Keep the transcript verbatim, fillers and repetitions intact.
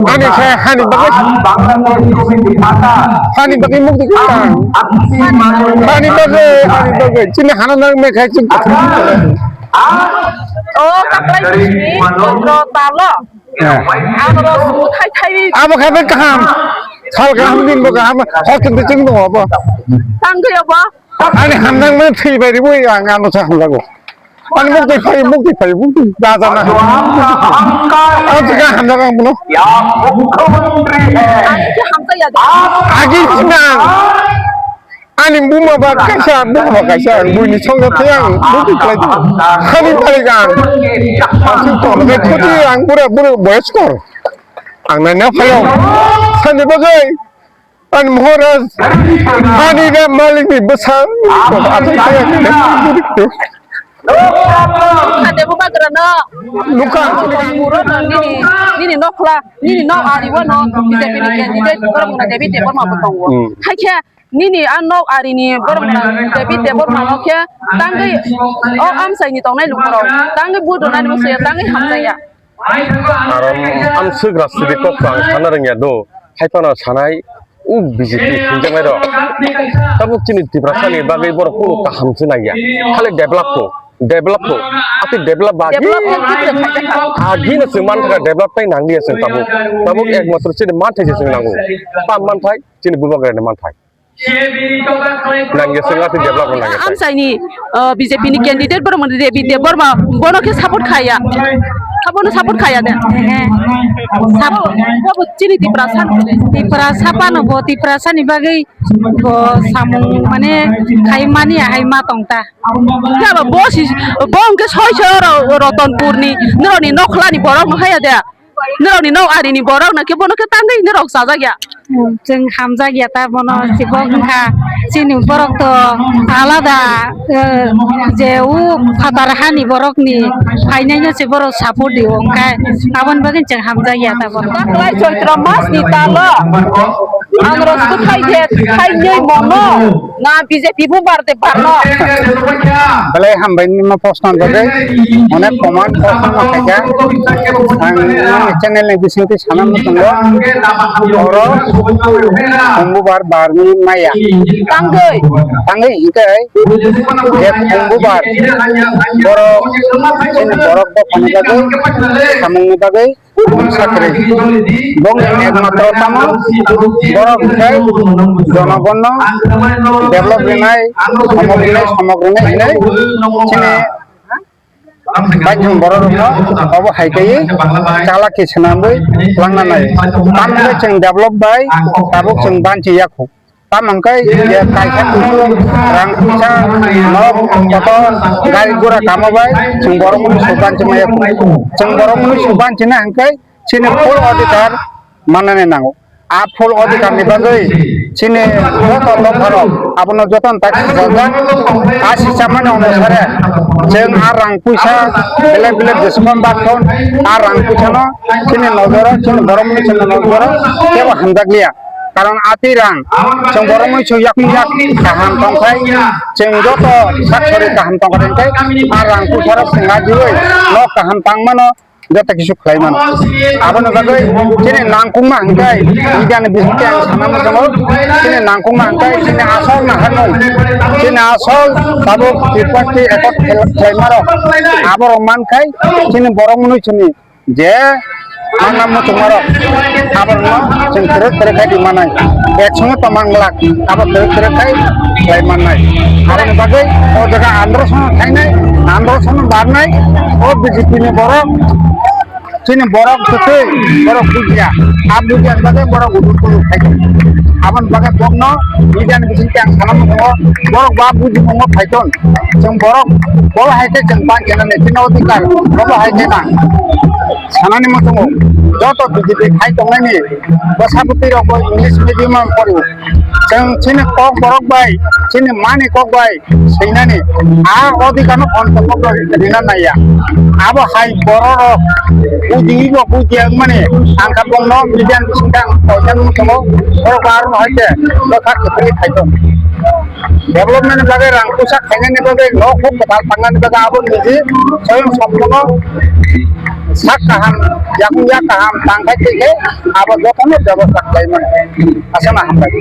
Ani khe hani bagwi, hani bagwi mukti kwrwng. Hani bagwi, hani bagwi. Chini hana nang me khai chini. O kaklai bisni chondro talo. Ano ro subu thai thai. Abo khe kaham. Sal kaham din bo kaham. Hor khe chwng tongo abo. Tangwi abo. Ani hamjakmani thwi bai ribwi ang ano sa hamjago. Ani mukti phai, mukti phai, mukti da jana. Ang sika hamjak ang bono. Agi sina. Ani buma ba kaisa, buma ba kaisa, ang buini songja thai ang mukti phai. Hani balik ang. Ang sik tong, ang pura, pura boyos kor. Ang nanya phayo. Sani bagwi. Ani Maharaj, ani da malikni bwsa, aswk kaya khe. Kha de bubagra no. Nukha. Muro no nini, nini nokla, nini nok ari o no B J P ni candidate borok muna David Debbarma bo tongo. Hmm. Hakhe nini a nok ari ni borok muna David Debbarma no khe tangwi o amsai ni tongnai lukurok tangwi vote rwnani bwsaya tangwi hamjaya. Karon amswk rajniti kok ang sana rwngya do, hai phano sanai, u B J P hinjaknai rok. Tabuk chini Tiprasa ni bagwi borok kunu kaham se nangya, khali develop ko, develop ko, ati develop ba Develop khe kisa khaijak kha. Agi no se man thaka develop tai nang liya se tabuk, tabuk ek matro chini man thai se nango, tam man thai, chini bubagra ni man thai. Nangya sengla tei develop nangya. Amchaini, uh, B J P ni candidate borok mani David Debbarma bono khe support khaya. Abono support khaya de. Sabo, sabo chini Tiprasa. Tiprasa pano bo Tiprasa ni bagwi bo samung mane khai mani ahai ma tong ta. Yaba bo si, bo hwnkhe soi soi ro-, Rotonpur ni, norok ni nokla ni borok no haya de. Norok ni nok ari ni borok no khe bono khe tangwi norok chajak ya. Hmm, chwng hamjak ya ta bono, si bo wngkha chini borok to alada, eh, je u phatar hani borok ni phainai no se borok support di o, wngkha aboni bagwi chwng hamjak ya ta bono. Taklai Chaitra mas ni talo ang rosku thai de thai nei mono na B J P bo bar de bar no. Belai hambai nima proshno bagwi onek comment proshno khaikha. Ang nini channel ni bisingtwi sana muchungo oro Kumbubar barni maya. Tangwi. Tangwi hinkhe je Kumbubar borok chini borok dophani bagwi samungni bagwi sakri. Bongni ekmatro tamo borok hinkhe jonogonno develop rinai, somok rinai, somok rinai hinwi chini Baithang borok rokno obo hai khe chalak khe swnamwi twlangna nai. Tamni chwng develop bai tabuk chwng banchi yakho. Tamo hwnkhe je kaisa kusu rang puisa nok kotor gari gura kamo bai chwng borok mwnwi suk banchi maya. Chwng borok mwnwi suk banchina hwnkhe chini full odhikar mannani nango. A full odhikar ni bagwi chini joto dopharok abono jotono tak sijajak. A sichamani onusare chwng a rang puisa belai belai jesukam bakthon a rang puisano chini nojoro chini borokni chini nojoro kebo hamjakliya. Karon a twi rang chwng borokni chwng yak yak kaham tongkhai chwng joto sak sori kaham tongkha tongkhai a rang puisarok chwng ajiwi nok kaham tangmano joto kisu khlai mano. Aboni bagwi chini nangkukma hwnkhe media ni bisingtwi ang sana muchungo. Chini nangkukma hwnkhe chini asol naharmung, chini asol tabuk Tripurati accord khlai marok aborok mankhai chini borok mwnwi chini je mangna muchungmarok aborokno chwng kwrwk kwrwk khai rwmanai. Ek songo tongmang glak abo kwrwk kwrwk khai khlai mannai. Aboni bagwi o jaga androsono thainai, androsono barnai, o B J P ni borok, chini borok kwtwi borok bujiya. A bujiya ni bagwi borok uduk uduk khai tongo. Aboni bagwi bokno media ni bisingtwi ang sana muchungo, borok ba bujimungo phai ton. Chwng borok bo hai khe chwng ban khe nani chini odhikar bo hai khe na. Sanani muchungo joto B J P khai tongnaini bwsa bwtwi rok bo English medium o pori. Chwng chini kok borok bai, chini mani kok bai swinani a odhikar no phone kok bai rina naiya. Abo hai borok rok bujingi bo bujiya wngmani ang kha bongno media ni bisingtwi ang koijakno tongo borok aro hai khe bwkha kwthwi khai tong. Development ni bagwi rang puisa khainani bagwi nok huk kwtal tangnani bagwi abo niji soyong sophono sak kaham yakung yak kaham. Am tangkhai twi khe abo jotono bebosta khlai mano. Aswkno hambai.